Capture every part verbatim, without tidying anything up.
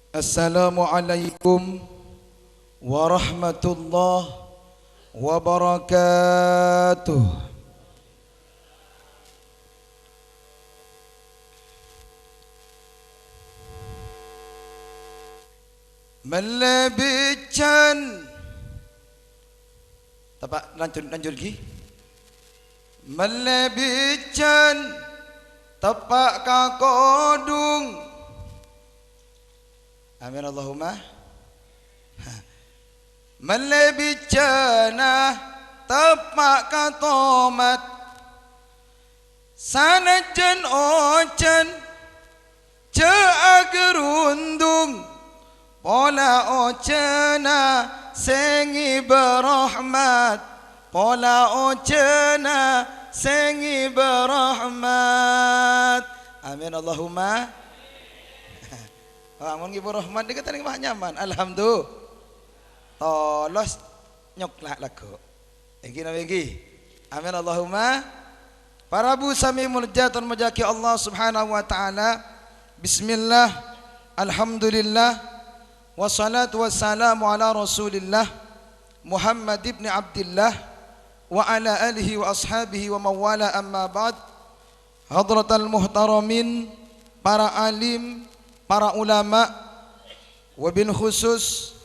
Assalamualaikum warahmatullahi wabarakatuh. Mellè bhâjjhân. Teppa' lanjut, lanjut ghi. Mellè bhâjjhân teppa' ka kodhung. Amin Allahumma. Mellè bhâjjhânna teppa' ka tomat. Sanajjân ojhân jhâ' aghârundhung, pola ojhânna sè ngèbâ rahmat, pola ojhânna sè ngèbâ rahmat. Amin Allahumma. Wah, mon ngèbâ rahmat nèka tadhâ' pas nyaman. Alhamdulillah. Tolos nyokla' lagghu'. Èngghi napa èngghi? Amin Allahumma. Para rabu sami molja, ton mojâ'aghi Allah Subhanahu wa Ta'ala. Bismillah. Alhamdulillah. Wassalatu wassalamu ala Rasulillah Muhammad ibni Abdillah wa ala alihi wa ashabihi wa mawala, amma ba'd. Hadratal muhtaramin, para alim, para ulama, wabil khusus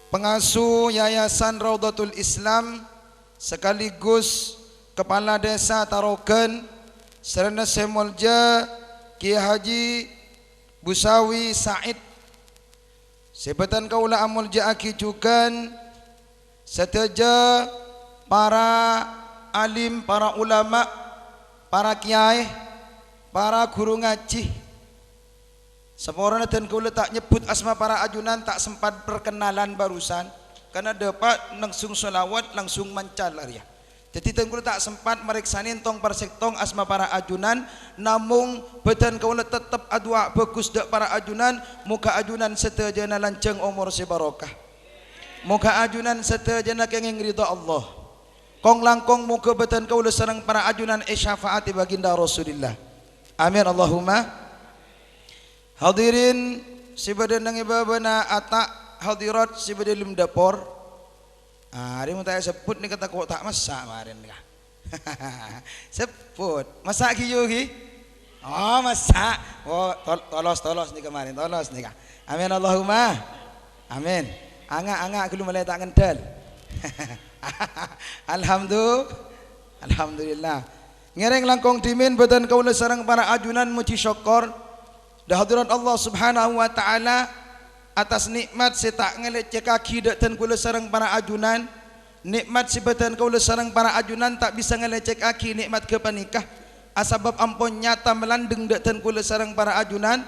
pengasuh Yayasan Raudhatul Islam sekaligus Kepala Desa Tarogan, sarana sè molja Kiai Haji Busawi Said. Sè bhâdhân kaulâ amolja'aghi jhughân sadhâjâ para alim, para ulama, para kiyaè, para ghuru ngajhi. Saporana dân kaulâ ta' nyebbhut asma para ajunan, ta' sempat perkenalan barusan, karena dâpa' langsung sholawat, langsung mancal arèya. Dhâddhi, dân kaulâ ta' sempat marèksanè tong per sèttong asma para ajunan, namong bhâdhân kaulâ tettep adu'a bhâghus dâ' para ajunan, moghâ ajunan sadhâjâna lanjhâng omor sè barokah. Moghâ ajunan sadhâjâna kèngèng ridha Allah. Kong-langkong moghâ bhâdhân kaulâ sareng para ajunan èsyafaati baginda Rasulillah. Amin, Allahumma. Hadirin sè bâdâ neng è bâbâna ata', hadirat sè bâdâ è dâlem dâpor. Ah, arè mon ta' èsebbhut nèka tako' ta' massa' marèn nèka. Sebbhut. Massa' ghi, yu, ghi? Oh, massa'. Oh, tol-, tolos, tolos nèka marèn, tolos nèka. Amin, Allahumma. Amin. Anga', anga', ghâllu malè ta' ngèndhâl. Alhamdu-, Alhamdulillah. Ngèrèng langkong dhimèn bhâdhân kaulâ sareng para ajunan mojhi sokkor dâ' hadirat Allah Subhanahu wa Ta'ala atas nè'mat sè ta' ngalècèkaghi dâ' dân kaulâ sareng para ajunan. Nè'mat sè bhâdhân kaulâ sareng para ajunan ta' bisa ngalècèkaghi nè'mat ghâpanèka. Asabâb ampon nyata malandheng dâ' dân kaulâ sareng para ajunan,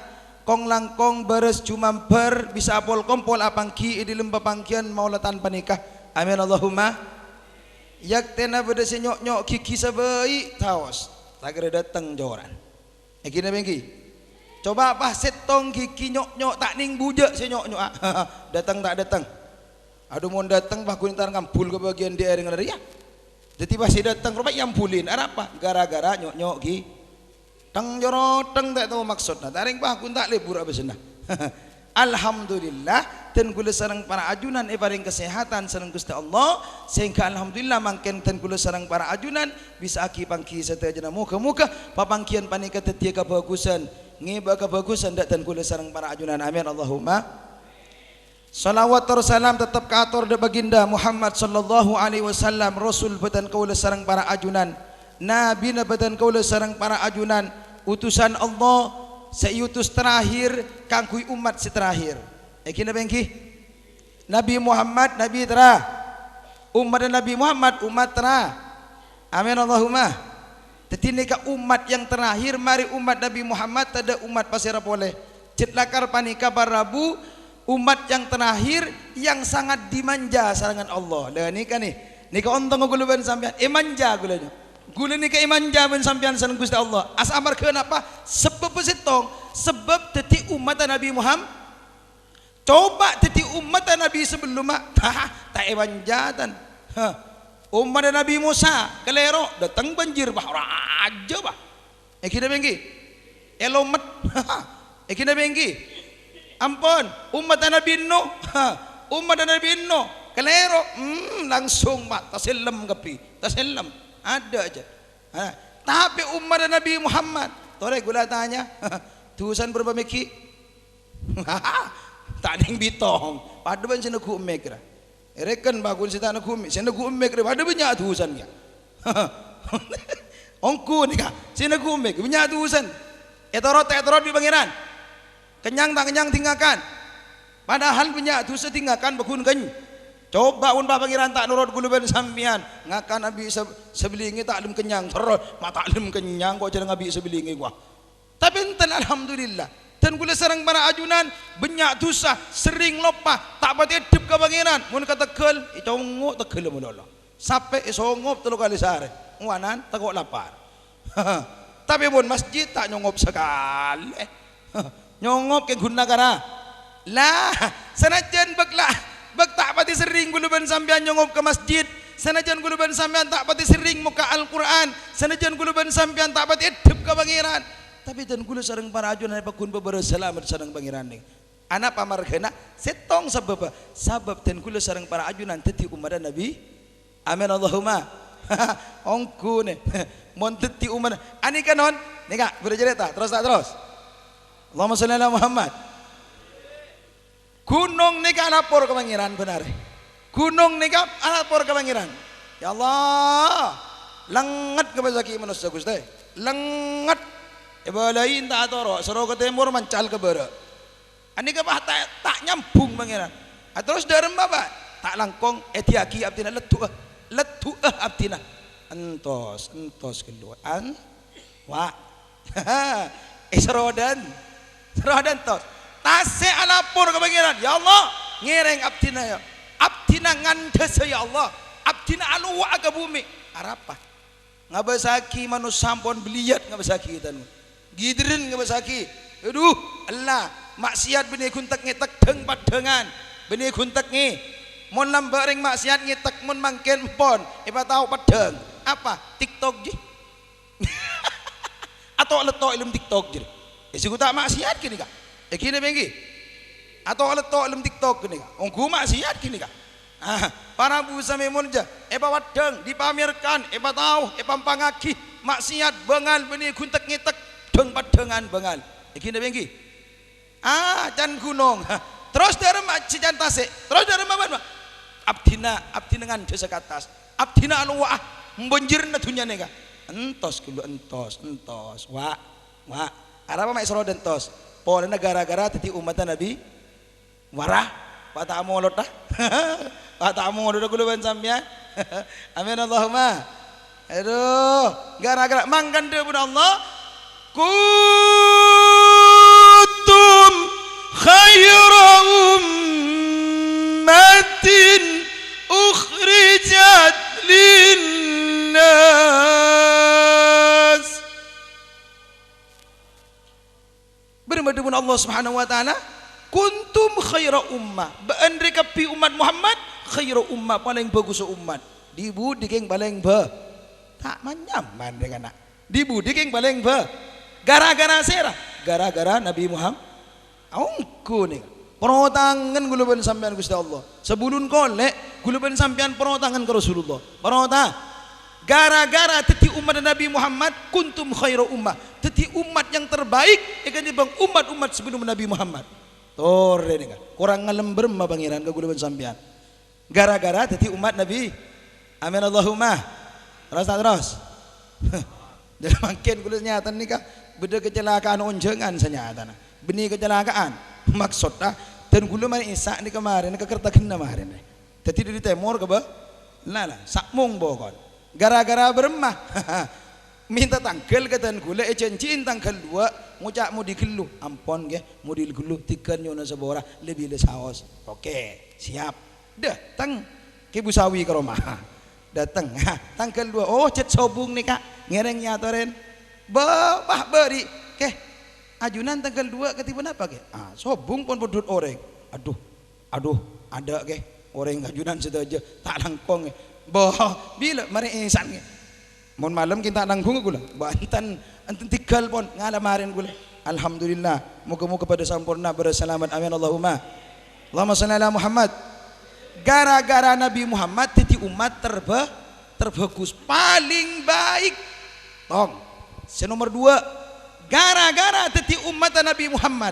kong-langkong bârâs jumambhâr bisa apol-kompol apangghi è dâlem papangghiyân maulatan panèka. Amin, Allahumma. Yaktèna bâdâ sè nyo'-nyo' ghighi sabâi', taos. Ta' kèra dâteng joran. Èngghi napa èngghi? Coba pas sèttong ghighi nyo'-nyo' ta' nèng bujâ' sè nyo'-nyo'a. Dâteng ta' dâteng? Adhu, mon dâteng, pas ghun entar ngambul ka bâgiyân dâ'ârèng rèya. Dhâddhi, pas sè dâteng ropa èambulin. Arapa? Gara-gara nyo'-nyo' ghi. Teng joro teng ta' tao maksodna. Tarèng pas ghun ta' lebur abâsna. Alhamdulillah, dân kaulâ sareng para ajunan èparèng kasèhatan sareng Ghustè Allah, sehingga alhamdulillah mangkèn dân kaulâ sareng para ajunan bisa aghi-pangghi sadhâjâna. Moghâ-moghâ papangghiyân panèka dhâddhiyâ kabhâghusân, ngèbâ kabhâghusân dâ' dân kaulâ sareng para ajunan. Amin, Allahumma. Shalawat tor salam tettep kaator dâ' Baginda Muhammad sallallahu alaihi wasallam, Rasul bhâdhân kaulâ sareng para ajunan, Nabina bhâdhân kaulâ sareng para ajunan, utusan Allah sè èutus terakhir kaangghuy ommat sè terakhir. Èngghi napa èngghi? Nabi Muhammad, Nabi tera-, ommatta Nabi Muhammad, ommat tera-, Amin, Allahumma. Dhâddhi, nèka ommat yang terakhir, marè ommat Nabi Muhammad, tadâ' ommat pasèra polè. Jhât lakar panèka, para rabu, ommat yang terakhir yang sangat dimanja sarengngan Allah. Lah, nèka, nè, nèka ontong kaulâ bân sampèyan, èmanja kaulâ, nyo. Kaulâ nèka èmanja bân sampèyan sareng Ghustè Allah. As-, amarghâ napa? Sabâbbhâ sèttong, sabâb dhâddhi ommatta Nabi Muhammad. Coba dhâddhi ommatta Nabi sabellumma, ta', ta' èmanja, tan. Hah. Ommatta Nabi Musa, kalèro, dâteng banjir, bâh, rajâ, bâh. Èngghi napa èngghi? Èlomet. Èngghi napa èngghi? Ampon, ommatta Nabbhi Nuh. Ommatta Nabbhi Nuh. Kalèro. Hmm, langsung, Pak, tasellem kabbhi. Tasellem. Adâ' jâ. Ha, tapè ommatta Nabbhi Muhammad. Torè ghulâ tanya. Dhusana bârâmpa mè' ghi'? Ta' nèng bitong. Padâ bân sè neggu' emmè' ra. Èrèken bâguna sè ta' neggu' emmè'. Sè neggu' emmè' rè padâ bânnya' dhusana, yâ. Ongghu nèka, sè neggu' emmè' bânnya' dhusana. Ètorot, ta' ètorot bi' Pangèran. Kennyang, ta' kennyang, ding ngakan. Padahal bânnya' dhusa ding ngakan bâguna kenny-, coba mon Pa-, Pangèran ta' norot ghulâ bân sampèyan, ngakan abi' sab-, sabellingè ta' lem kennyang terros, ma' ta' lem kennyang kok jhârâng abi' sabellingè, wah. Tapè enten, alhamdulillah. Dân ghulâ sareng para ajunan bânnya' dhusa, serrèng loppa, ta' patè eddhep ka Pangèran. Mon ka tegghâl, ècongngo' tegghâl malolo. Sapè èsongop tello kalè saarè. Owanan tako' lapar. Tapè mon masjid ta' nyongop sakalè. Nyongop kèng ghun nakara. Lah, sanajjhân bâk la-, bâk ta' patè serrèng ghulâ bân sampèyan nyongop ka masjid, sanajjhân ghulâ bân sampèyan ta' patè serrèng mokka' Al-Qur'an, sanajjhân ghulâ bân sampèyan ta' patè eddhep ka Pangèran, tapè dân ghulâ sareng para ajunan pagghun bâbârâs salamet sareng Pangèran nèng. Anapa marghâna? Sèttong sabâbbhâ. Sabâb dân ghulâ sareng para ajunan dhâddhi ommatta Nabbhi. Amin, Allahumma. Ongghu nè. Mon dhâddhi ommatta. Anèka, non. Nèka, bâdâ carèta. Terros ta' terros? Allahumma shalli ala Muhammad. Ghunong nèka alapor ka Pangèran, bhender. Ghunong nèka alapor ka Pangèran. "Ya Allah, lengnget ngabâsaghi manossa, Ghustè. Lengnget. Èbâlâi ta' atoro', soro ka tèmor, mancal ka bârâ'." Anèka, Pak, ta', ta' nyambhung, Pangèran. Ah, terros dâremma, Pak? Ta' langkong, èdhiyâghi abdhina, leddu'â, leddu'â abdhina. Entos, entos ghâllu. An-, wa'. Èsrodan. Srodan, tos. Tasè' alapor ka Pangèran, "Ya Allah, ngèrèng abdhina, ya. Abdhina ngandhâsa, ya Allah. Abdhina alowa'a ka bhumè." Arapa? Ngabâsaghi manossa ampon belliyat ngabâsaghi tan. Ghiderrân ngabâsaghi. Adhu, ella, ma'siyat bânnè ghun tek-ngètek dhâng-paddhângan. Bânnè ghun tek-ngè. Mon lambâ' rèng ma'siyat ngètek, mon mangkèn empon, èpatao paddhâng. Apa? TikTok, jhi. Ato'-letto' è lem TikTok, jhi. È sè gu ta' ma'siyat ghânèka. È ghânèka benggi. Ato'-letto' è lem TikTok ghânèka. Ongghu ma'siyat ghânèka. Ah, para bu samè molja, èpawaddhâng, dipamerkan, èpatao, èpampangngaghi, ma'siyat, bângal, bânnè ghun tek-ngètek, dhâng-paddhângan bângal. È ghânèka benggi. Ah, can ghunong. Terros dâremma sè can tasè'. Terros dâremma bân, Pak? Abdhina, abdhina ngandhâsa ka attas. Abdhina alowa'a, bânjirrâ dhunnya nèka. Entos ghâllu, entos, entos. Wa', wa'. Arapa ma' èsoro dântos? Polana ghârâ-ghârâ dhâddhi ommatta Nabbhi Wara, pa' ta' molodhâ. Pa' ta' molodhâ ghulâ bân sampèyan. Amin, Allahumma. Adhu, ghârâ-ghârâ mangkèn dhâbuna Allah, "Kuntum khaira ummatin ukhrijat linnas." Bârâmma dhâbuna Allah Subhanahu wa Ta'ala, "Kuntum khaira ummah." Bâ'ân rè kabbhi ommat Muhammad, khaira ummah, palèng bhâghussa ommat. Dhi-budhi kèng palèng bhâ-, ta' man-nyaman rè kana'. Dhi-budhi kèng palèng bhâ-, ghârâ-ghârâ sèra? Ghârâ-ghârâ Nabbhi Muhammad. Ongghu nèka. Parotangèn ghulâ bân sampèyan, Ghustè Allah. Sabulun kolè', ghulâ bân sampèyan parotangèn ka Rasulullah. Parotang. Ghârâ-ghârâ dhâddhi ommat Nabbhi Muhammad, kuntum khaira ummah. Dhâddhi ommat yang terbaik èkanimbhâng ommat-ommat sabellumma Nabbhi Muhammad. Torè nèka. Korang ngalem bârâmma Pangèran ka ghulâ bân sampèyan. Ghârâ-ghârâ dhâddhi ommat Nabbhi. Amin, Allahumma. Terros ta' terros? Dhâddhi mangkèn ghulâ nyatana nèka bâdâ kacelakaan onjhângan sanyatana. Bânnè kacelakaan. Maksodda, dân ghulâ marè Isa nèka marèna ka Kertagena marèna. Dhâddhi dâri tèmor ka bâ-, la, la, sa'mong pokon. Ghârâ-ghârâ bârâmma? Mènta tangghâl ka dân ghulâ, èjhânjhiin tangghâl duwâ', ngoca' modi ghâllu. Ampon, ghi, modi ghâllu, tèghâl nyona sapora, la bilâ saos. Oke, siap. Dâteng. Kè Bu Sawi ka roma. Dâteng. Tangghâl duwâ'. Oh, jhât sobung nèka. Ngèrèng nyatorèn. Bâ-, bâh, bâri'. Kè, ajunan tangghâl duwâ' kadhi ponapa, kè? Ah, sobung pon pondhut orèng. Adhu. Adhu, adâ', kè. Orèng ajunan sadhâjâ. Ta' langkong, kè. Bâh, bilâ marè Isa'an, kè. Mon malem kèng ta' nangghung ghulâ. Bâ, enten, enten tèghâl pon. Ngala marèn ghulâ. Alhamdulillah. Moga-moga padâ samporna, padâ salamet. Amin, Allahumma. Allahumma shalli ala Muhammad. Gara-gara Nabi Muhammad dhâddhi ommat terba-, terbagus, paling baik. Tong. Sè nomer duwâ', gara-gara dhâddhi ommatta Nabi Muhammad,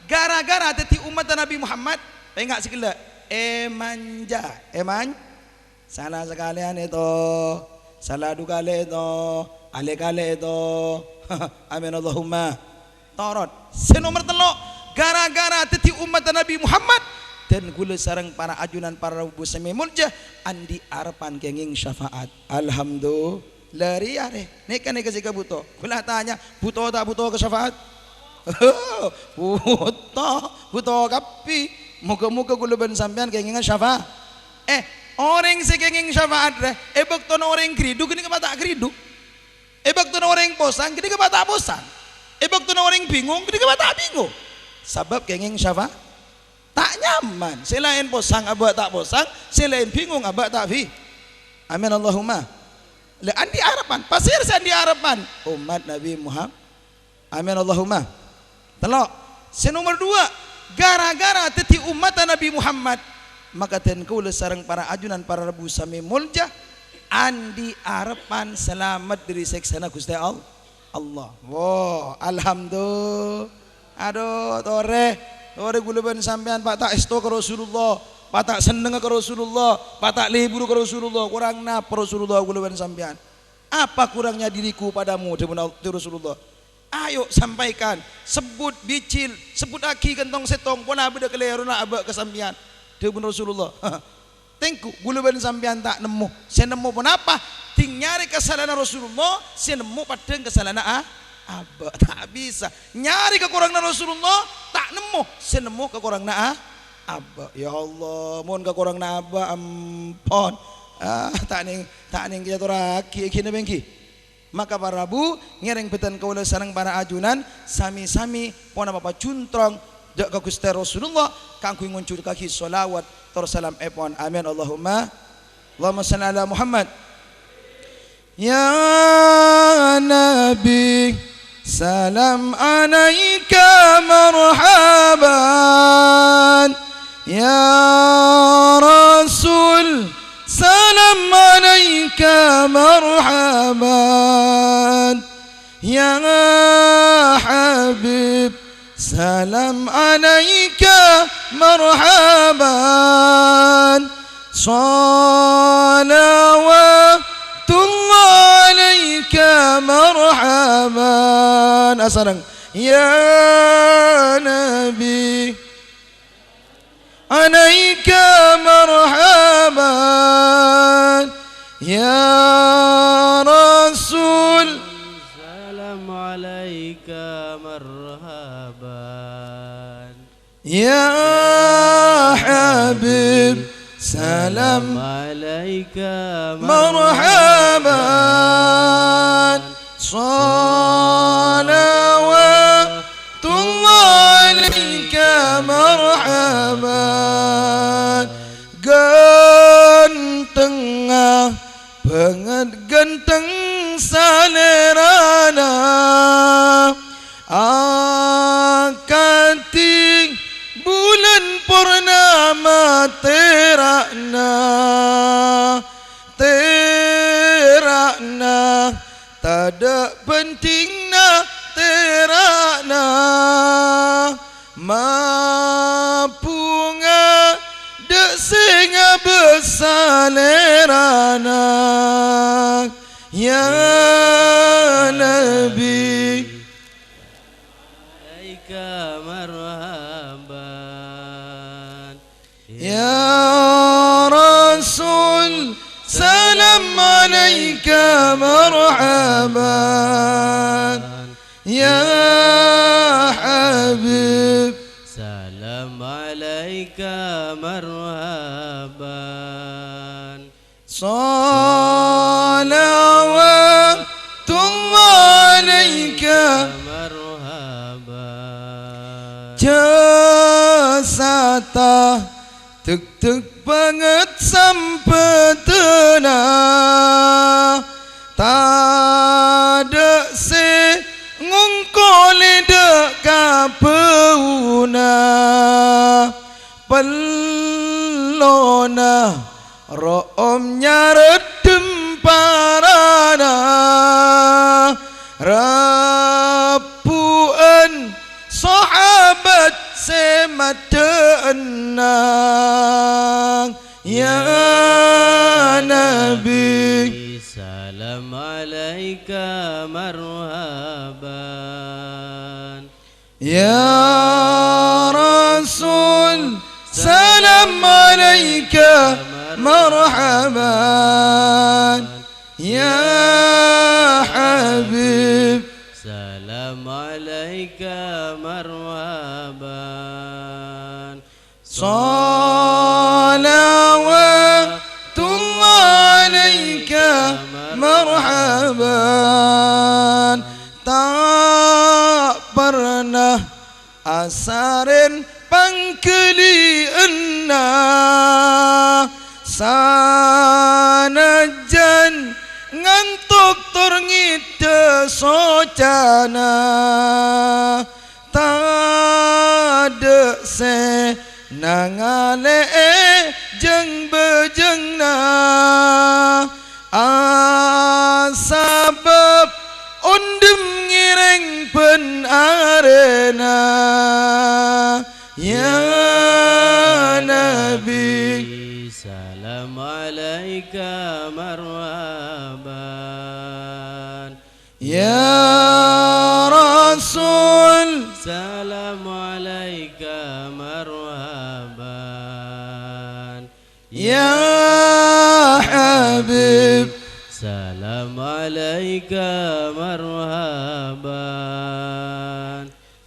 gara-gara dhâddhi ommatta Nabi Muhammad, pènga' sè ghellâ', èmanja, èman-, sala sakalèyan èto, sala du kalè èto, alè-kalè èto. Amin, Allahumma. Torot. Sè nomer tello', gara-gara dhâddhi ommatta Nabi Muhammad, dân kaulâ sareng para ajunan para rabu sami molja, andi' arebbhân kèngèng syafaat. Alhamdulillah, rè arè. Nèka, nèka sè kabhuto. Kaulâ atanya, bhuto ta' bhuto ka syafaat? Bhuto, bhuto kabbhi. Moga-moga kaulâ bân sampèyan kèngèngan syafa-, eh, orèng sè kèngèng syafaat rè, è bâktona orèng ghâridhu, ghânèka pas ta' ghâridhu. È bâktona orèng posang, ghânèka pas ta' posang. È bâktona orèng bingung, ghânèka pas ta' bingung. Sabâb kèngèng syafa-, ta' nyaman. Sè laèn posang abâ' ta' posang, sè laèn bingung abâ' ta' bi-, amin, Allahumma. La andi' arebbhân. Pasèra sè andi' arebbhân? Ommat Nabi Muhammad. Amin, Allahumma. Tello'. Sè nomer duwâ', gara-gara dhâddhi ommatta Nabi Muhammad, maka dân kaulâ sareng para ajunan para rabu sami molja, andi' arebbhân salamet dhâri sèksana Ghustè All-, Allah. Wo, alhamdulillah. Adu, torè, torè kaulâ bân sampèyan pas ta' èsto ka Rasulullah, pas ta' sennengnga ka Rasulullah, pas ta' lebur ka Rasulullah, korang napa Rasulullah kaulâ bân sampèyan? Apa kurangnya diriku padamu, dhâbuna Rasulullah. Ayo sampaikan, sebbhut bijil, sebbhuttaghi ghântong sèttong, pola bâdâ kalèrona abâ' ka sampèyan, dhâbuna Rasulullah. Tèngghu, kaulâ bân sampèyan ta' nemmo. Sè nemmo ponapa? Dhing nyarè kasala'anna Rasulullah, sè nemmo paddhâng kasala'anna a-, abâ'. Ta' bisa. Nyarè kakoranganna Rasulullah, ta' nemmo. Sè nemmo kakoranganna a-, abâ'. Ya Allah, mon kakoranganna abâ', ampon. Ah, ta' nèng, ta' nèng èyatorraghi, èngghi napa èngghi? Maka para rabu, ngèrèng bhâdhân kaulâ sareng para ajunan, sami-sami ponapa pajhuntrong dâ' ka Ghustè Rasulullah kaangghuy ngonjhurraghi sholawat tor salamèpon. Amin, Allahumma. Allahumma shalli ala Muhammad. Ya Nabi, salam alaika marhaban. Ya Rasul, salam alaika marhaban. Ya Habib, salam alaika marhaban. Shalawatullah alaika marhaban. Asareng. Ya Nabi, alaika marhaban, ya Rasul. Salam alaika marhaban. Ya Habib, salam alaika marhaban. Shalawatullah alaika marhaban. Ghântengnga bângèt ghânteng salèrana, akadhi bulân purnama tèra'na, tèra'na, tadâ' bhândhingnga tèra'na. Mabhunga dâ' sè ngabâs salèrana, ya Nabi. Alaika marhaban. Ya Rasul, salam alaika marhaban. Ya Habib, salam alaika marhaban. Shalawatullah alaika marhaban. Jasata degdeg bângèt sambhâdhânna, tadâ' sè ngongkolè dâ' Ona ro'om nyareddhem parana, rabbu'en sahabat se maddha'enna, ya Nabi. Salam alaika marhaban. Ya Rasul, salam alaika marhaban. Ya Habib, salam alaika marhaban. Salawatullah alaika marhaban. Ta' pernah asaren pangghâli'ânna, sanajjân ngantok tor ngèdhâ socana. Tadhâ' se nangale'e jâng-bâjângnga, asabâb ondhem ngèrèng bân arena. Ya Nabi, salam alaika marhaban. Ya Rasul, salam alaika marhaban. Ya Habib, salam alaika marhaban.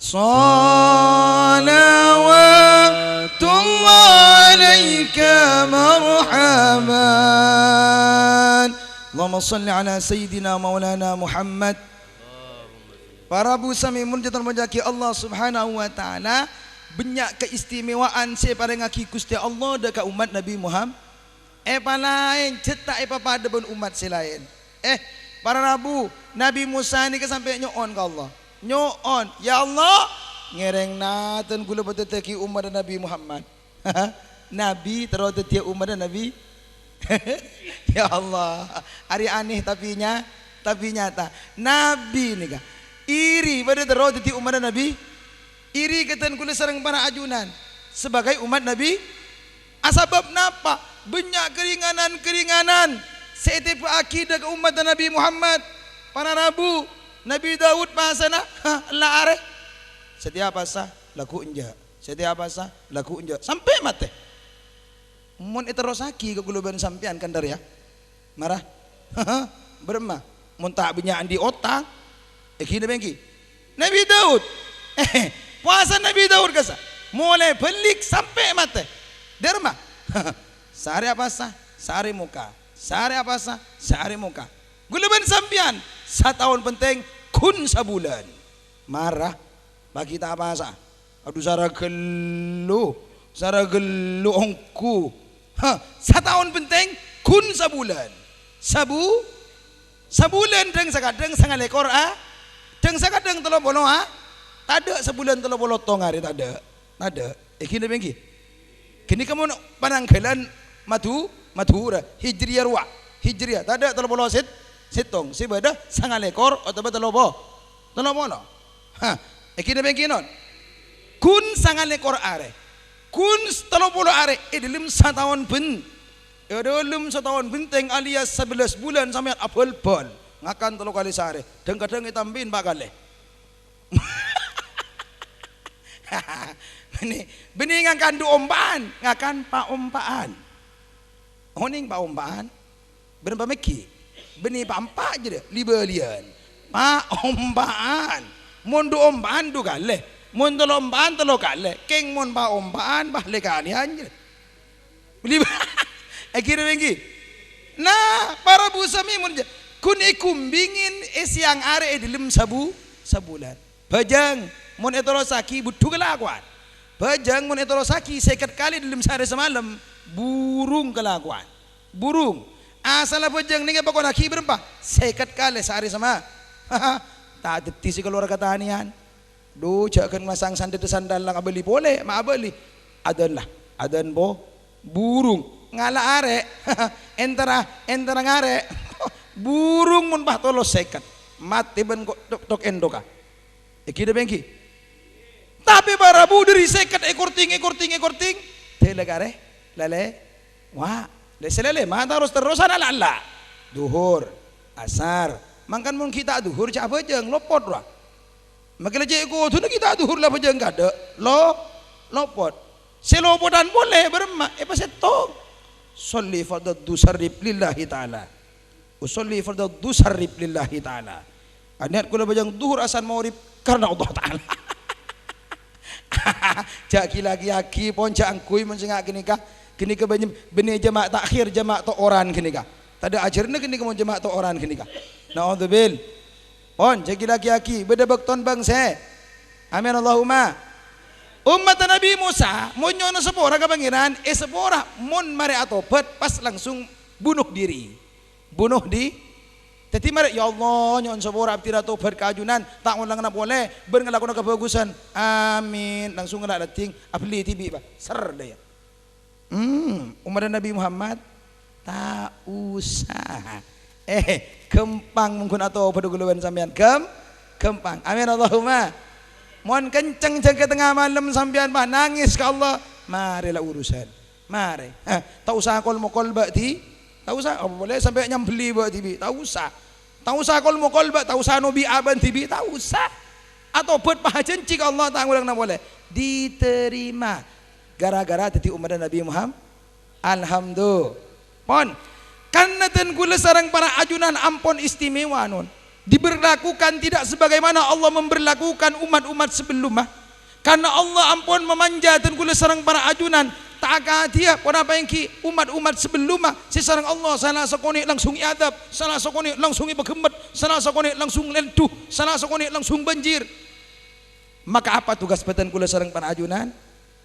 Salawatullah alaika marhaban. Allahumma shalli ala sayyidina maulana Muhammad. Para bu sami mon jâ' tor molja'aghi Allah Subhanahu wa Ta'ala, bânnya' keistimewaan se èparengngaghi Guste Allah dâ' ka ommat Nabi Muhammad. Èpalaèn, jhâ' ta' èpapadâ bân ommat se laèn. Eh, para rabu, Nabi Musa nèka sampè' nyo'on ka Allah. Nyo'on, "Ya Allah, ngèrèng naten ghulâ padâddhiyâghi ommadda Nabi Muhammad." Nabi terro dhâddhiyâ ommadda Nabi. Ya Allah, arè aneh tapi nya-, tapi nyata. Nabi nèka iri padâ terro dhâddhi ommadda Nabi. Iri kètan ghulâ sareng para ajunan sebagai ommat Nabi. Asabâb napa? Bânnya' kèringanan-kèringanan sè ètèbâ'âghi dâ' ka ommadda Nabi Muhammad. Para rabu, Nabi Daud pasana, ha, ella arè. Satèya pasa, lagghu' enjâ'. Satèya pasa, lagghu' enjâ'. Sampè' matè. Mon èterrossaghi ka ghulâ bân sampèyan, kan, Dar, ya? Mara? Bârâmma? Mon ta' bânnya' andi' otang, èghi napa ènggi? Nabi Daud. Pasa Nabi Daud kassa'. Molaè bâlik sampè' matè. Dârma. Saarè apasa? Saarè moka. Saarè apasa? Saarè moka. Ghulâ bân sampèyan, sataon pentèng ghun sabulân. Mara. Paghi' ta' apasa. Adhu, sara ghellu, sara ghellu ongghu. Hah, sataon bhenteng, ghun sabulân. Sabu-, sabulân dhâng sakadhâng sanga lèkor a, dhâng sakadhâng tello polo a, tadhâ' sabulân tello polo tong arè, tadhâ', tadhâ'. Èghi napa ènggi? Ghânèka mon panangghâlân Madhu-, Madhurâ, Hijriyah rowa, Hijriyah, tadhâ' tello polo sèt-, sèttong, sè bâdâ sanga lèkor otabâ tello po-, tello polo. Hah, èghi napa ènggi, non? Ghun sanga lèkor arè. Ghun s-, tello polo arè è dhâlem sataon bhân-, è dhâlem sataon bhenteng alias sabellâs bulân sampèyan abhâl-bhâl. Ngakan tello kalè saarè. Dhâng-kadhâng ètambâi empa' kalè. Bânnè, bânnè ngakan du-ompa'an, ngakan pa'-ompa'an. Onèng pa'-ompa'an? Bârâmpa mèghi? Bânnè pa' empa' jârèya, li-bâliyân. Pa'-ompa'an. Mon du-ompa'an du kalè. Mon tello ompa'an tello kalè. Kèng mon pa'-ompa'an, pa' lè-kalèyan jârèya. Li-, èghi napa ènggi? Nah, para bu sami mon jâ-, ghun èghumbingin è sèyang arè è dhâlem sabu-, sabulân. Bhâjâng, mon èterrossaghi bhuddhu kalakowan. Bhâjâng mon èterrossaghi sèket kalè dhâlem saarè samalem, burung kalakowan. Burung. Asalla bhâjâng nèng èpakonnaghi bârâmpa? Sèket kalè saarè sama-, ta' dhâddhi sè kalowar katanèyan. Dhu, jhâ' ghân masang sandhâddhâ sandal la abâli polè, ma' abâli. Adzân la, adzân po-, Burung ngala' arè', entara, entara ngarè'. Burung mon pas tolo sèket, matè bân ko-, tok-, tok-, endhoka. Èngghi napa èngghi? Tapè para bu dhâri sèket èkorting, èkorting, èkorting, dâlâ karè, lalè, wa'. Lè-, sè lalè ma' terros-terrosan ala-ala. Duhur, asar. Mangkana mon ghi' ta' duhur, jhâ' abhâjâng, lopot, wa. Makè la cè' kodhuna ghi' ta' duhur la abhâjâng kaadâ', lo-, lopot. Sè lopotan polè bârâmma? Èpasèttong. Sholli fardad dusarrib lillahi ta'ala. Usolli fardad dusarrib lillahi ta'ala. Aniat kaulâ abhâjâng duhur, asar, maghrib karna Allah Ta'ala. Jhâ' ghi-laghi, pon, jhâ' angghuy mon sènga' ghânèka. Ghânèka bânnè, bânnè jama' ta'khir, jama' to'oran ghânèka. Tadâ' ajhârânna ghânèka mon jama' to'oran ghânèka. Na'udzubil. Pon, jhâ' ghi-laghi, bâdâ bâktona bângsa. Amin, Allahumma. Ommatta Nabbhi Musa, mon nyo'ona sapora ka Pangèran, èsapora, mon marè atobhât, pas langsung bunuh diri. Bunuh di-, dhâddhi marè, "Ya Allah, nyo'on sapora abdhina atobhât ka ajunan, ta' ngolangana polè, bân ngalakona kabhâghusân. Amin." Langsung ngala' laddhing, abellè dhibi', Pak. Ser, dâ' iyâ. Hmm, ommatta Nabbhi Muhammad, ta' osa. Eh, ghâmpang mon ghun atobhât kaulâ bân sampèyan. Ghâm-, ghâmpang. Amin, Allahumma. Mon kenceng jâgâ tengnga malem sampèyan, Pak, nangès ka Allah, marè la urusan. Marè. Hah, ta' osa kol-mokol bâ' dhi-, ta' osa, apa polè sampè' nyambelli bâ' dhibi', ta' osa. Ta' osa kol-mokol bâ', ta' osa nobi' abâ'na dhibi', ta' osa. Atobhât pas ajhânjhi ka Allah ta' ngolangana polè. Diterima. Gara-gara dhâddhi ommatta Nabbhi Muhammad. Alhamdulillah. Pon. Karna dân kaulâ sareng para ajunan ampon istimewa, non. Diberlakukan tidak sebagaimana Allah memberlakukan umat-umat sebelumnya. Karna Allah ampon mamanja dân kaulâ sareng para ajunan, ta' akadhiyâ ponapa èngghi umat-umat sebelumnya sè sareng Allah sala sakonè' langsung èadhâb, sala sakonè' langsung èpaghemmet, sala sakonè' langsung lèndhu, sala sakonè' langsung banjir. Maka apa tugas bhâdhân kaulâ sareng para ajunan?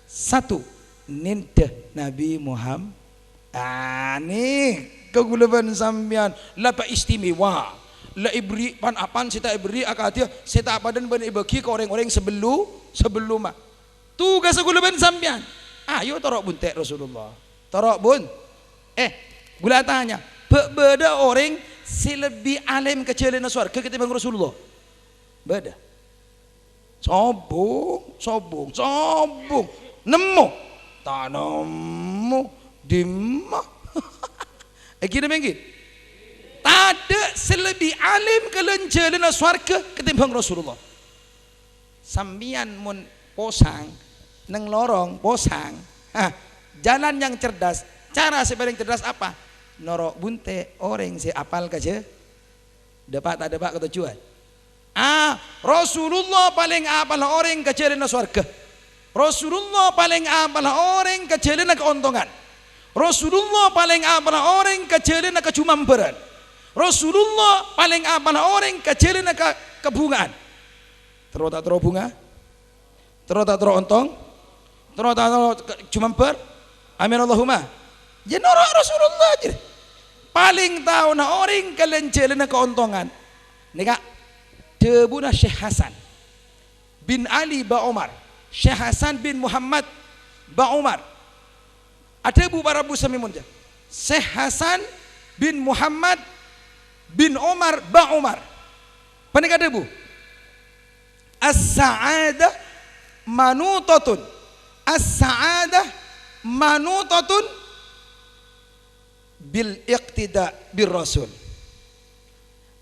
Satu, nèndhâ Nabbhi Muhammad. Ah, nè, ka kaulâ bân sampèyan, la ta' istimewa, la èberri' pan-apan sè ta' èberri' akadhiyâ sè ta' padâna bân èbâghi ka rèng-orèng sabellu-, sabellumma. Tugassa kaulâ bân sampèyan, ayo toro' bunte' Rasulullah. Toro' bun-, eh, kaulâ atanya, bâ' bâdâ orèng sè lebbi alèm ka jhâlânna sowarghâ katèmbhâng Rasulullah? Bâdâ? Sobung, sobung, sobung. Nemmo? Ta' nemmo. Dimma? Èngghi napa èngghi? Tadâ' sè lebbi alèm ka lan-jhâlânna sowarghâ katèmbhâng Rasulullah. Sampèyan mon posang, neng lorong posang, ah, jalan yang cerdas, cara sè palèng cerdas apa? Noro' bunte' orèng sè apal ka jhâ-, dâpa' ta' dâpa' ka tojjhuwân. Ah, Rasulullah palèng apalla orèng ka jhâlânna sowarghâ. Rasulullah palèng apalla orèng ka jhâlânna kaontongan. Rasulullah palèng apalla orèng ka jhâlânna kajumambhârân. Rasulullah palèng apalla orèng ka jhâlânna ka-, kabhunga'an. Terro ta' terro bhunga? Terro ta' terro ontong? Terro ta' terro ke-, jumambhâr? Amin Allahumma. Yâ noro' Rasulullah jârèya. Palèng taona orèng ka lan-jhâlânna kaontongan. Nèka dhâbuna Syekh Hasan bin Ali Ba Omar. Syekh Hasan bin Muhammad Ba Omar. Adhâbu para bu sami monja. Syekh Hasan bin Muhammad bin Omar Ba Omar. Panèka adhâbu, "As-sa'adah manutatun. As-sa'adah manutatun bil iqtida bir Rasul.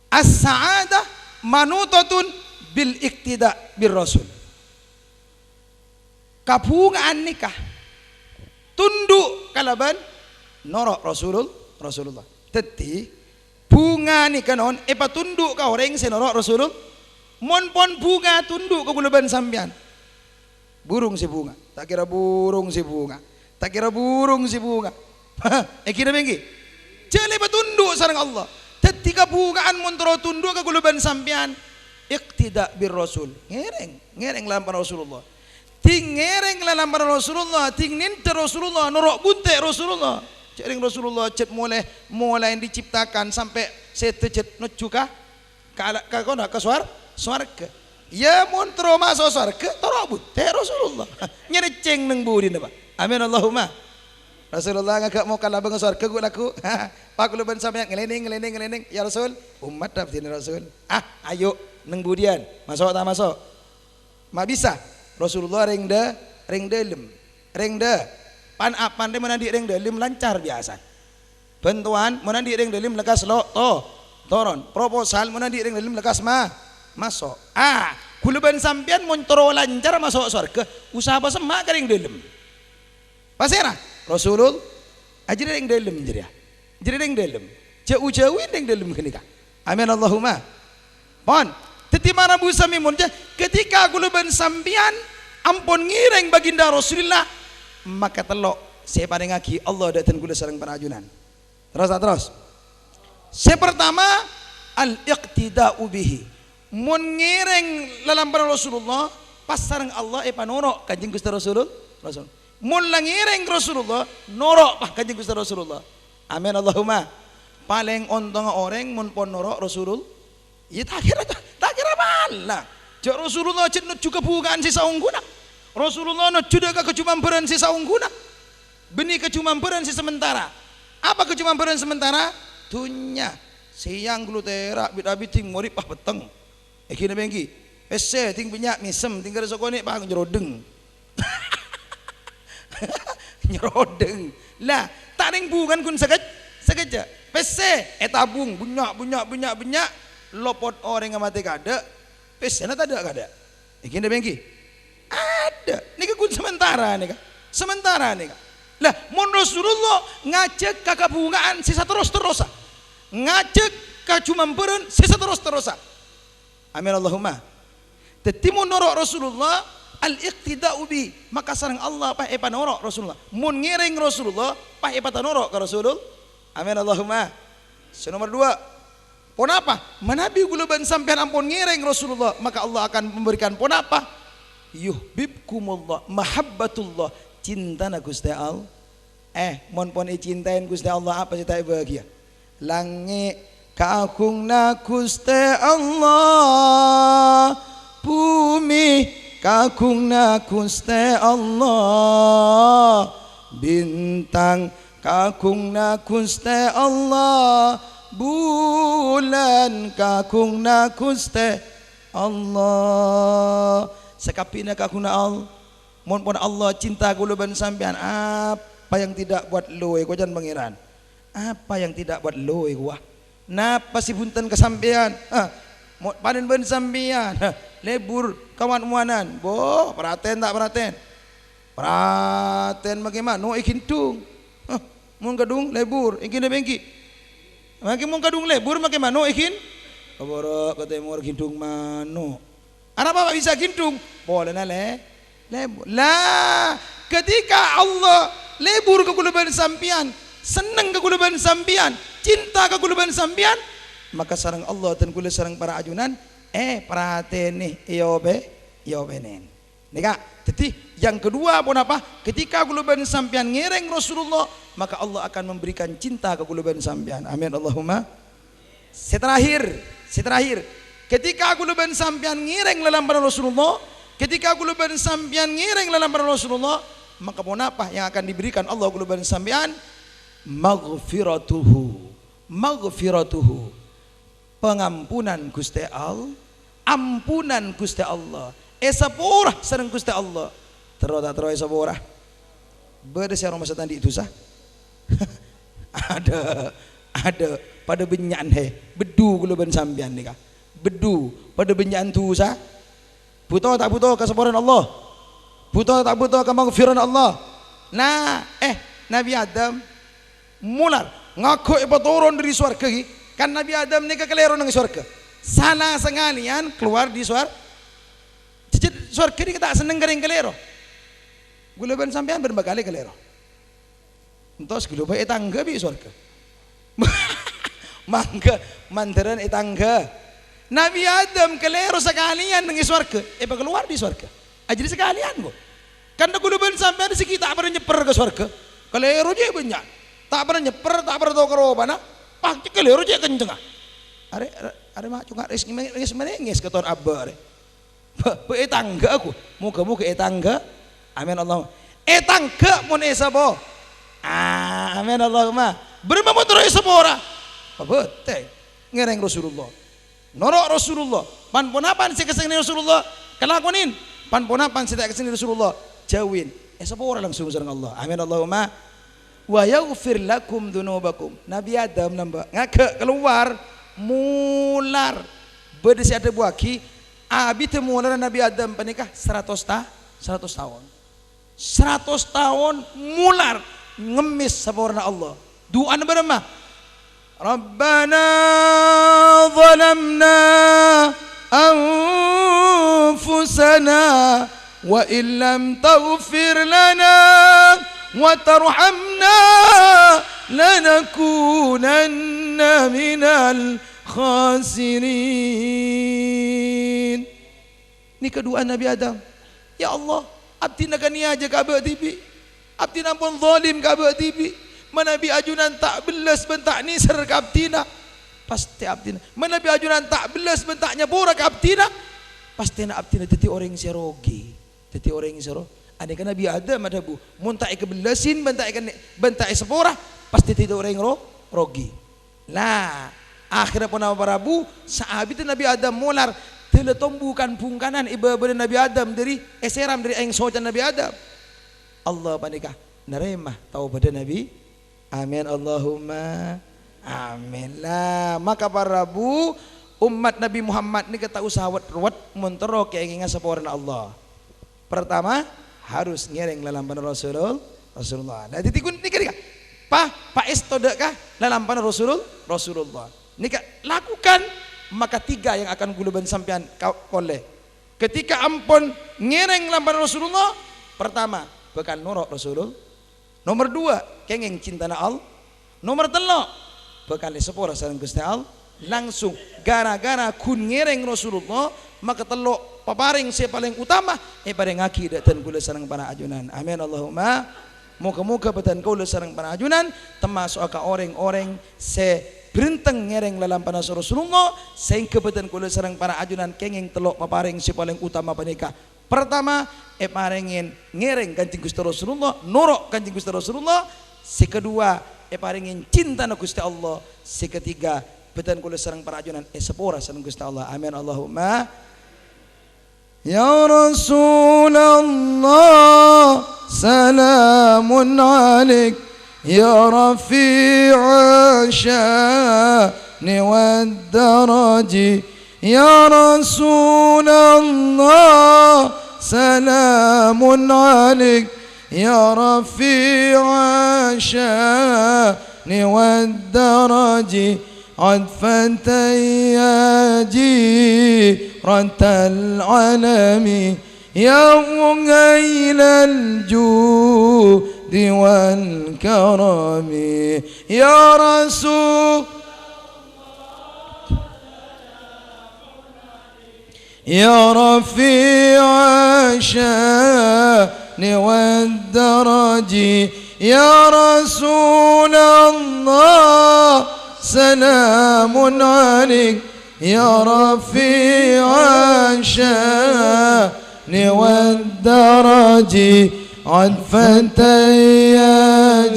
As-sa'adah manutatun bil iqtida bir Rasul." Kabhunga'an nèka tundhu' kalabân noro' Rasulul-, Rasulullah. Dhâddhi, bhunga nèka non èpatundhu' ka orèng sè noro' Rasulul-, mon pon bhunga tundhu' ka kaulâ bân sampèyan. Burung sè bhunga, ta' kèra burung sè bhunga, ta' kèra burung sè bhunga. Èngghi napa èngghi? Jhâ' lè patundhu' sareng Allah. Dhâddhi kabhunga'an mon terro tundhu' ka kaulâ bân sampèyan, iqtida bir Rasul. Ngèrèng, ngèrèng lampa Rasulullah. Dhing ngèrèng lalambhâna Rasulullah, dhing nèndhâ Rasulullah, noro' bunte' Rasulullah. Jhâ' rèng Rasulullah jhât molaè, molaè diciptakan sampè' sèdhâ jhât nojjhu ka, ka, ka kono, ka sowar-, sowarghâ. Yâ, mon terro maso' sowarghâ, toro' bunte' Rasulullah. Nyarècèng neng budina, Pak. Amin, Allahumma. Rasulullah ngaghâ' moka labâng sowarghâ ghu'-lagghu'. Pas kaulâ bân sampèyan ngalènèng, ngalènèng, ngalènèng, "Ya Rasul, ommaddhâ abdhina Rasul." "Ah, ayo, neng budiyân? Maso' ta' maso'?" Ma' bisa. Rasulullah rèng dâ-, rèng dâlem. Rèng dâ-, pan-apan rè mon andi' rèng dâlem lancar biyasa. Bhântowan mon andi' rèng dâlem lekkas lo-, to-, toron. Proposal mon andi' rèng dâlem lekkas ma-, maso'. Ah, kaulâ bân sampèyan mon terro lancar maso' sowarghâ, usaha pasemma' ka rèng dâlem. Pasèra? Rasulul-, ajâriyâ rèng dâlem jârèya. Jârèya rèng dâlem. Jhâu-jhâuwi rèng dâlem ghânèka. Amin Allahumma. Pon. Dhâddhi mara bu sami monca, ketika kaulâ bân sampèyan ampon ngèrèng baginda Rasulillah, maka tello' sè èparèngaghi Allah dâ-, dâ-, kaulâ sareng para ajunan. Terros, ta' terros? Sè partama, al-iqtida'u bihi. Mon ngèrèng lalampana Rasulullah, pas sareng Allah èpanoro' Kanjeng Ghustè Rasulul-, Rasul. Mon la ngèrèng Rasulullah, noro' pas Kanjeng Ghustè Rasulullah. Amin Allahumma. Palèng ontongnga orèng mon pon noro' Rasulul-, Iyâ, ta' kèra, ta', ta' kèra bâlâ. Jhâ' Rasulullah jhâ' nojjhu kabhunga'an sè saongghuna. Rasulullah nojjhu dâ' ka kajumambhârân sè saongghuna. Bânnè kajumambhârân sè samentara. Apa kajumambhârân samentara? Dhunnya. Sèyang ghâllu tèra', bit-abit dhing morèp, ah, petteng. Èngghi napa èngghi? Pèssè dhing bânnya' mèsem, dhing karè sakonè' pas nyerodheng. Nyerodheng. Lah, ta' rèng bhungan ghun sakej-, sakejjhâ'. Pèssè ètabung, bânnya', bânnya', bânnya', bânnya'. Lopot orèngnga matè kaadâ', pèssèna tadâ' kaadâ'. Èngghi napa èngghi? Adâ'. Nèka ghun sementara nèka. Sementara nèka. Lah, mon Rasulullah ngajhâk ka kabhunga'an sè saterros-terrossa. Ngajhâk ka jumambhârân sè saterros-terrossa. Amin Allahumma. Dhâddhi, mon noro' Rasulullah, al-iqtida'u bi, maka sareng Allah pas èpanoro' Rasulullah. Mon ngèrèng Rasulullah, pas èpatanoro' ka Rasulul-, Amin Allahumma. Sè nomer duwâ', ponapa? Manabi kaulâ bân sampèyan ampon ngèrèng Rasulullah, maka Allah akan memberikan ponapa? Yuhibbukumullah, mahabbatullah, cintana Ghustè Allah. Eh, mon pon ècintaè Ghustè Allah, apa sè ta' èbâghiyâ? Langngè' kaagunganna Ghustè Allah, bhumè kaagunganna Ghustè Allah, bintang kaagunganna Ghustè Allah, bulân kaagunganna Ghustè Allah. Sakabbhiyânna kaagunganna Allah. Mon pon Allah cinta kaulâ bân sampèyan, apa yang tidak buat lo èkocan Pangèran? Apa yang tidak buat lo èkowa? Napa sè bhunten ka sampèyan? Hah? Mo-, panen bân sampèyan, hah, lebur ka wan-mowanan. Bo, pratèn ta' pratèn? Pratèn makè mano' èghindhung. Hah, mon kadhung lebur, èngghi napa èngghi? Makè mon kadhung lebur, makè mano' èghin-, kabârâ' ka tèmor ghindhung mano'. Arapa pas bisa ghindhung? Polana le-, lebur. Lah, ketika Allah lebur ka kaulâ bân sampèyan, senneng ka kaulâ bân sampèyan, cinta ka kaulâ bân sampèyan, maka sareng Allah dan kaulâ sareng para ajunan, eh, pratènè, èopè-, èopènèn. Nèka, dhâddhi yang kedua ponapa? Ketika kaulâ bân sampèyan ngèrèng Rasulullah, maka Allah akan memberikan cinta ka kaulâ bân sampèyan. Amin, Allahumma. Sè terakhir, sè terakhir. Ketika kaulâ bân sampèyan ngèrèng lalampana Rasulullah, ketika kaulâ bân sampèyan ngèrèng lalampana Rasulullah, maka ponapa yang akan diberikan Allah kaulâ bân sampèyan? Maghfiratuhu. Maghfiratuhu. Pangampunan Ghustè All-, ampunan Ghustè Allah. Èsapora sareng Ghustè Allah. Terro ta' terro èsapora? Bâdâ sè aromasa ta' andi' dusa? Adâ', adâ', padâ bânnya'an, he. Beddhu kaulâ bân sampèyan nèka. Beddhu, padâ bânnya'an dusa. Bhuto ta' bhuto kasaporan Allah? Bhuto ta' bhuto kamaghfiran Allah? Nah, eh, Nabi Adam molar, ngaghâ' èpatoron dâri sowarghâ, ghi. Kan Nabi Adam nèka kalèro neng sowarghâ. Sala sakalèyan kalowar dâri sowar-, jhâjhât sowarghâ nèka ta' senneng ka rèng kalèro. Kaulâ bân sampèyan bârâmpa kalè kalèro? Entos ghâllu bhâi ètangghâ bi' sowarghâ. Mangghâ, mandhârân ètangghâ. Nabi Adam kalèro sakalèyan neng è sowarghâ, èpakalowar dâri sowarghâ. Ajâriyâ sakalèyan, kok. Kan kaulâ bân sampèyan sè ghi' ta' parlo nyèpper ka sowarghâ. Kalèro cè' bânnya'. Ta' parlo nyèpper, ta' parlo tokar opana. Pas kalèro cè' kencengnga. Arè, arè, arè ma' cunga' rès-, rès-, rès-, rès-, katon abâ' arè. Bâ-, bâ-, ètangghâ aku. Moghâ-moghâ ètangghâ. Amin, Allahumma. Ètangghâ mon èsapo? Ah, amin Allahumma. Bârâmma mon terro èsapora? Pabhâteng. Ngèrèng Rasulullah. Noro' Rasulullah. Pan-ponapan sè èkasennengngè Rasulullah, kalakonin. Pan-ponapan sè ta' èkasennengngè Rasulullah, jauhin. Èsapora langsung sareng Allah. Amin Allahumma. "Wa yaghfir lakum dzunubakum." Nabi Adam nambâ, ngaghâ' kalowar, molar. Bâdâ sè adhâbuwâghi, abiddhâ molarra Nabi Adam panèka saratos ta-, saratos taon. Saratos taon molar ngemmès saporana Allah. Du'âna bârâmma? "Rabbana zalamna anfusana wa illam taghfir lana wa tarhamna lanakunanna minal khasirin." Nèka du'â Nabi Adam. "Ya Allah, abdhina kanèya jâ ka abâ' dhibi'. Abdhina ampon zalim ka abâ' dhibi'. Manabi ajunan ta' bellas bân ta' nèser ka abdhina, pastè abdhina. Manabi ajunan ta' bellas bân ta' nyapora ka abdhina, pastèna abdhina dhâddhi orèng sè rogi." Dhâddhi orèng sè ro-, anèka Nabi Adam adhâbu, "Mon ta' èkabellasè bân ta' èkennè-, bân ta' èsapora, pastè dhâddhi orèng ro-, rogi." Lah, akhèrra ponapa rabu, saabiddhâ Nabi Adam molar, dâla tombu kan-bhungkanan è bâbâna Nabi Adam dhâri, èsèram dhâri aèng socana Nabi Adam. Allah panèka narèma taobâddhâ Nabi. Amin, Allahumma amin. Lah, maka para rabu, ommat Nabi Muhammad nèka ta' osa wet-rowet mon terro kèngènga saporana Allah. Pertama, harus ngèrèng lalampana Rasulul-, Rasulullah. Nah, dhâddhi ghun-, nèka, nèka. Pa-, paèsto dâ' ka lalampana Rasulul-, Rasulullah. Nèka, lakukan maka tiga yang akan ghulâ bân sampèyan ka-, polè. Ketika ampon ngèrèng lalampana Rasulullah, pertama, bhâkal noro' Rasulul-, Nomer duwâ', kèngèng cintana All-, nomer tello', bhâkal èsapora sareng Ghustè All-, langsung gara-gara ghun ngèrèng Rasulullah, maka tello' paparèng sè palèng utama èparèngaghi dâ' dhân kaulâ sareng para ajunan. Amin, Allahumma. Moghâ-moghâ bâdhân kaulâ sareng para ajunan tamaso'a ka orèng-orèng sè bhârenteng ngèrèng lalampana Rasulullah, sehingga bâdhân kaulâ sareng para ajunan kèngèng tello' paparèng sè palèng utama panèka. Pertama, èparèngè ngèrèng Kanjeng Ghustè Rasulullah, noro' Kanjeng Ghustè Rasulullah. Sè kedua, èparèngè cintana Ghustè Allah. Sè ketiga, bâdhân kaulâ sareng para ajunan èsapora sareng Ghustè Allah. Amin, Allahumma. Ya Rasulullah, salamun alaik, ya rafi'a syani wad daraji. Ya Rasulullah, salamun alaik, ya rafi'a syani wad daraji, 'atfatan ya jiratal 'alami, ya mughilal judi wal karami, ya Rasul. Ya rafi'a syani wad daraji, ya Rasulullah, salamun alaik, ya rafi'a syani wad daraji, 'atfatan ya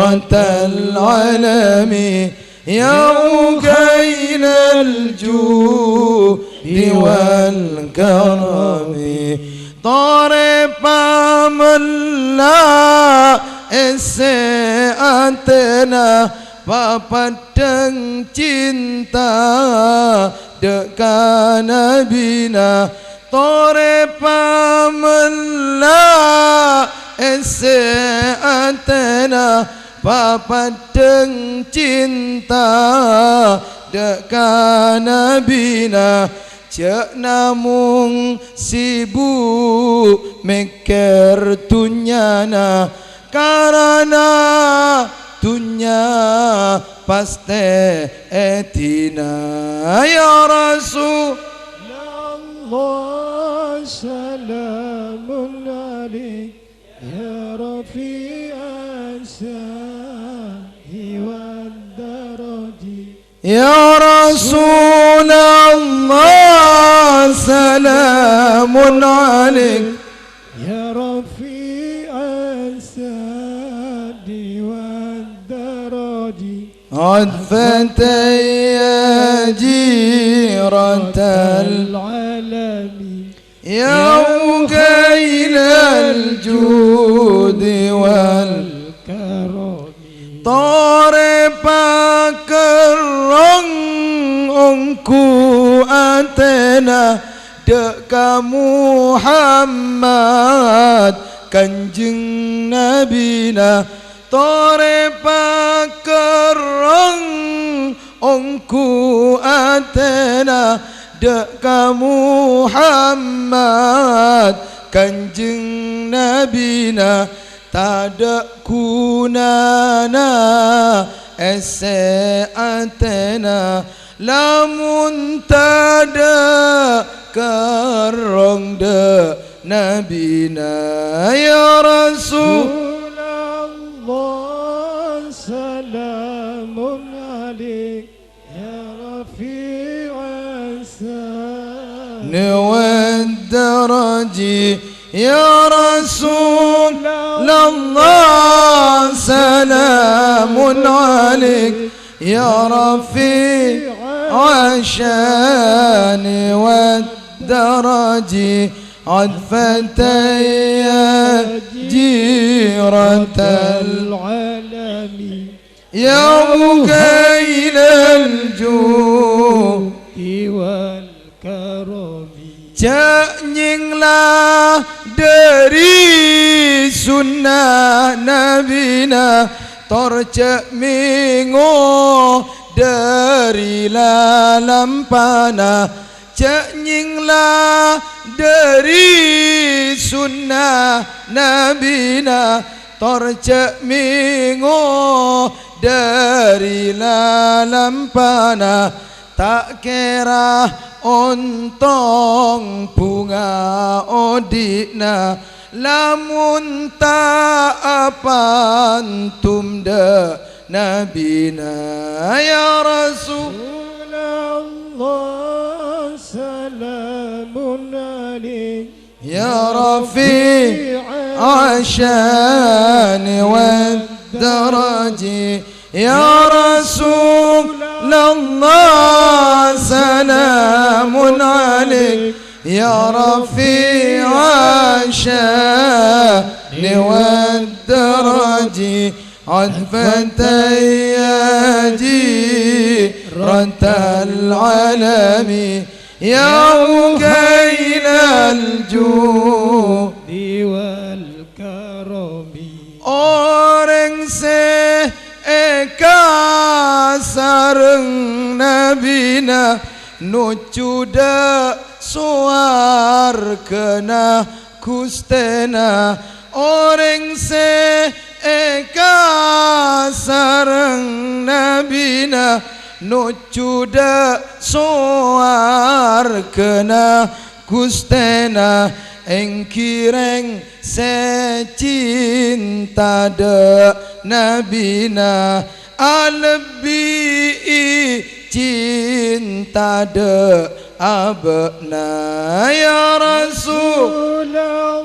jiratal 'alami, ya mughilal judi wal karami. Torè pamella èssè atèna, papaddhâng cinta dâ' ka Nabina. Torè pamella èssè atèna, papaddhâng cinta dâ' ka Nabina. Jhâ' namong sibuk mèkkèr dhunnyana, karana dhunnya pastè èdina. Ya Rasulullah, salamun alaik, ya rafi'as syani wad daraji. Ya Rasulullah, salamun alaik, ya rafi'as syani عطفة يا جيرة العالم، يا مكيل الجود والكرم. Torè pakerrong ongghu atèna dâ' ka Muhammad, Kanjeng Nabina. Torè pakerrong ongghu atèna dâ' ka Muhammad, Kanjeng Nabina. Tadâ' ghunana èssè atèna lamon tadâ' kerrong dâ' Nabina. Ya Rasul. Rasulullah, salamun alaik, ya rafi'as sani wad daraji. Ya Rasulullah, salamun alaik, ya rafi'as sani wad daraji. عطفة يا جيرة العالم، يا مكيل الجود والكرم. Jhâ' nyèngla dâri sunnah Nabina, tor jhâ' mèngo dâri lalampana. Jhâ' nyèngla dâri sunnah Nabina, tor jhâ' mèngo dâri lalampana. Ta' kèra ontong bhunga odi'na, lamon ta' apantom dâ' Nabina. Ya Rasulullah, salamun alaik, ya rafi'as sani wad daraji. Ya Rasulullah, salamun alaik, ya rafi'as sani wad daraji. عطفة يا جيرة العالم، يا مكيل الجود والكرم. Orèng sè èkasareng Nabina nojjhu dâ' sowarghâna Ghustèna. Orèng sè èkasareng Nabina nojjhu dâ' sowarghâna Ghustèna, èngghi rèng sè cinta dâ' Nabina, alebbi'i cinta dâ' abâ'na. Ya Rasulullah,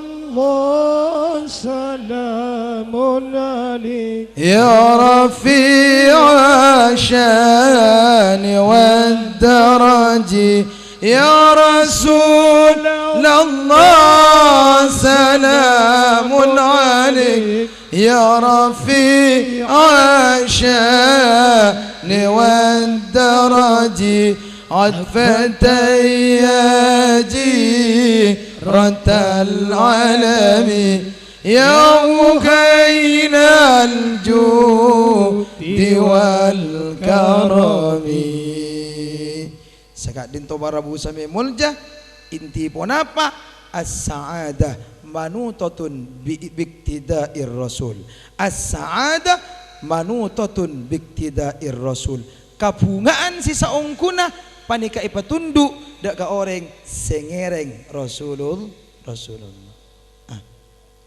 salamun alaik, ya rafi'as sani wad daraji. يا رسول الله، سلام عليك، يا رفيع الشان والدرج، عطفة يا جيرة العلم، يا مكيل الجود والكرم. Saka'dhinto para rabu sami molja, inti ponapa? As-sa'adah manutatun bi-, biqtida'ir rasul. As-sa'adah manutatun biqtida'ir rasul. Kabhunga'an sè saongghuna panèka èpatondhu' dâ' ka orèng sè ngèrèng Rasulul-, Rasulullah. Ah.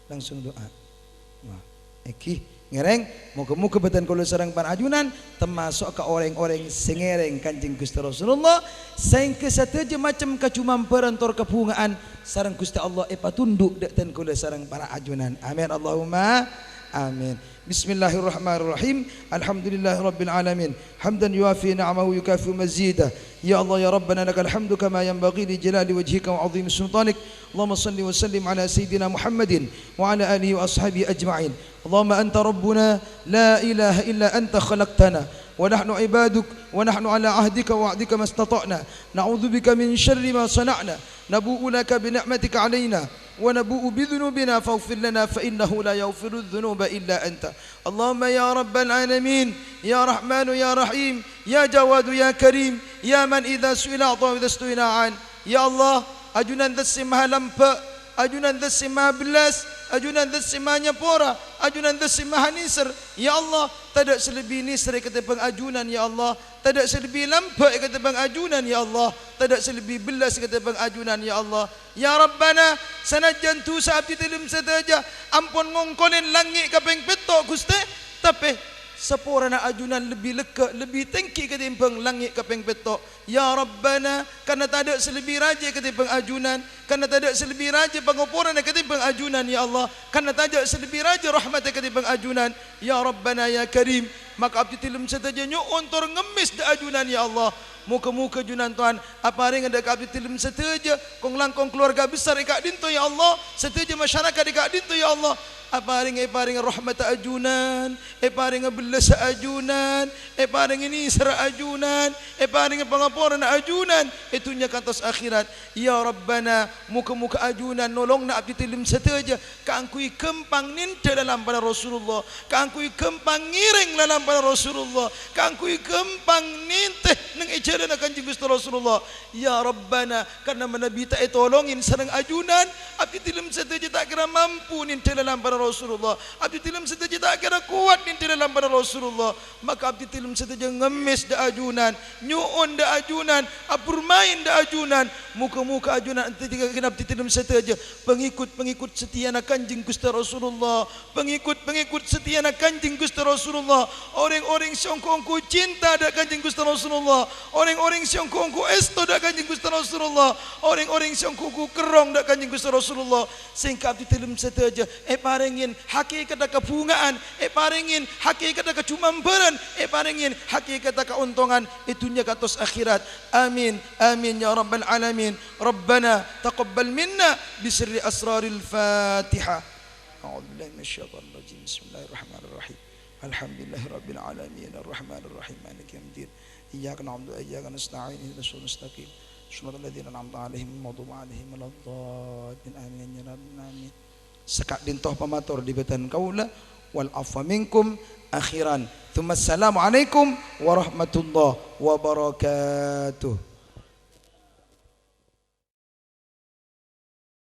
Langsung du'a. Wah, èngghi, ngèrèng, moghâ-moghâ bhâdhân kaulâ sareng para ajunan tamaso' ka orèng-orèng sè ngèrèng Kanjeng Ghustè Rasulullah, saèngghâ sadhâjâ macem kajumambhârân tor kabhunga'an sareng Ghustè Allah èpatondhu' dâ' dhân kaulâ sareng para ajunan. Amin, Allahumma. Amin. Bismillahirrahmanirrahim. Alhamdulillahirabbil alamin. Hamdan yuwafi ni'amahu wa yukafi'u mazidah. Ya Allah, ya Rabbana, lakal hamdu kama yanbaghi li jalali wajhika wa 'azimi sultanik. Allahumma shalli wa sallim ala sayyidina Muhammadin wa ala alihi wa ashabihi ajma'in. Allahumma anta rabbuna, la ilaha illa anta khalaqtana, wa nahnu ibaduk, wa nahnu ala ahdika wa wa'dika mastata'na. Na'udzubika min syarri ma sana'na. Nabu'u laka bi ni'matika alaina, wa nabu'u bi dzunubina faghfir lana fa innahu la yaghfirudz dzunuba illa anta. Allahumma ya rabbal alamin, ya rahmanu ya rahim, ya jawadu ya karim, ya man idza su'ila a'ta wa idza stu'ina a'an. Ya Allah, ajunan Dzat sè maha lambâ', ajunan Dzat sè maha bellas, ajunan Dzat sè maha nyapora, ajunan Dzat sè maha nèser. Ya Allah, tadâ' sè lebbi nèser katèmbhâng ajunan, ya Allah. Tadâ' sè lebbi lambâ' katèmbhâng ajunan, ya Allah. Tadâ' sè lebbi bellas katèmbhâng ajunan, ya Allah. Ya Rabbana, sanajjhân dhusa abdhi dhâlem sadhâjâ ampon ngongkolè langngè' kapèng pètto', Ghustè, tapè saporana ajunan lebbi legghâ', lebbi tèngghi katèmbhâng langngè' kapèng pètto'. Ya Rabbana, karna tadâ' sè lebbi rajâ katèmbhâng ajunan, karna tadâ' sè lebbi rajâ pangoporanna katèmbhâng ajunan, ya Allah, karna tadâ' sè lebbi rajâ rahmatta katèmbhâng ajunan. Ya Rabbana, ya Karim, maka abdhi dhâlem sadhâjâ nyo'on tor ngemmès dâ' ajunan, ya Allah. Moghâ-moghâ ajunan Towan aparènga dâ' ka abdhi dhâlem sadhâjâ, kong-langkong kalowarga besar è ka'dinto, ya Allah, sadhâjâ masyarakat è ka'dinto, ya Allah, aparènga, èparènga rahmatta ajunan, èparènga bellassa ajunan, èparènga nèserra ajunan, èparènga pangaporana ajunan è dhunnya kantos akhèrat. Ya Rabbana, moghâ-moghâ ajunan nolongana abdhi dhâlem sadhâjâ kaangghuy ghâmpang nèndhâ lalampana Rasulullah, kaangghuy ghâmpang ngèrèng lalampana Rasulullah, kaangghuy ghâmpang nèntè neng è jhâlânna Kanjeng Ghustè Rasulullah. Ya Rabbana, karna manabi ta' ètolongè sareng ajunan, abdhi dhâlem sadhâjâ ta' kèra mampu nèndhâ lalampana Rasulullah. Abdhi dhâlem sadhâjâ ta' kèra kowat nèndhâ lalampana Rasulullah. Maka abdhi dhâlem sadhâjâ ngemmès dâ' ajunan, nyo'on dâ' ajunan, aburmaèn dâ' ajunan. Moghâ-moghâ ajunan abdhi dhâlem sadhâjâ pangèkot-pangèkot satèyana Kanjeng Ghustè Rasulullah. Pangèkot-pangèkot satèyana Kanjeng Ghustè Rasulullah, orèng-orèng sè ongghu-ongghu cinta dâ' Kanjeng Ghustè Rasulullah, orèng-orèng sè ongghu-ongghu èsto dâ' Kanjeng Ghustè Rasulullah, orèng-orèng sè ongghu-ongghu kerrong dâ' Kanjeng Ghustè Rasulullah, sèngghâ abdhi dhâlem sadhâjâ èparèngè hakèkatta kabhunga'an, èparèngè hakèkatta kajumambhârân, èparèngè hakèkatta kaontongan è dhunnya kantos akhèrat. Amin, amin, ya rabbal alamin. Rabbana taqabbal minna bi sirri asraril Fatihah. أعوذ بالله من الشيطان الرجيم. بسم الله الرحمن الرحيم. الحمد لله رب العالمين. الرحمن الرحيم. مالك يوم الدين. إياك نعبد وإياك نستعين. اهدنا الصراط المستقيم. صراط الذين أنعمت عليهم غير المغضوب عليهم ولا الضالين. آمين يا رب العالمين. Saka'dinto pamator dhi bhâdhân kaulâ. Wal afwa minkum akhiran. Tsumma assalamualaikum warahmatullahi wabarakatuh.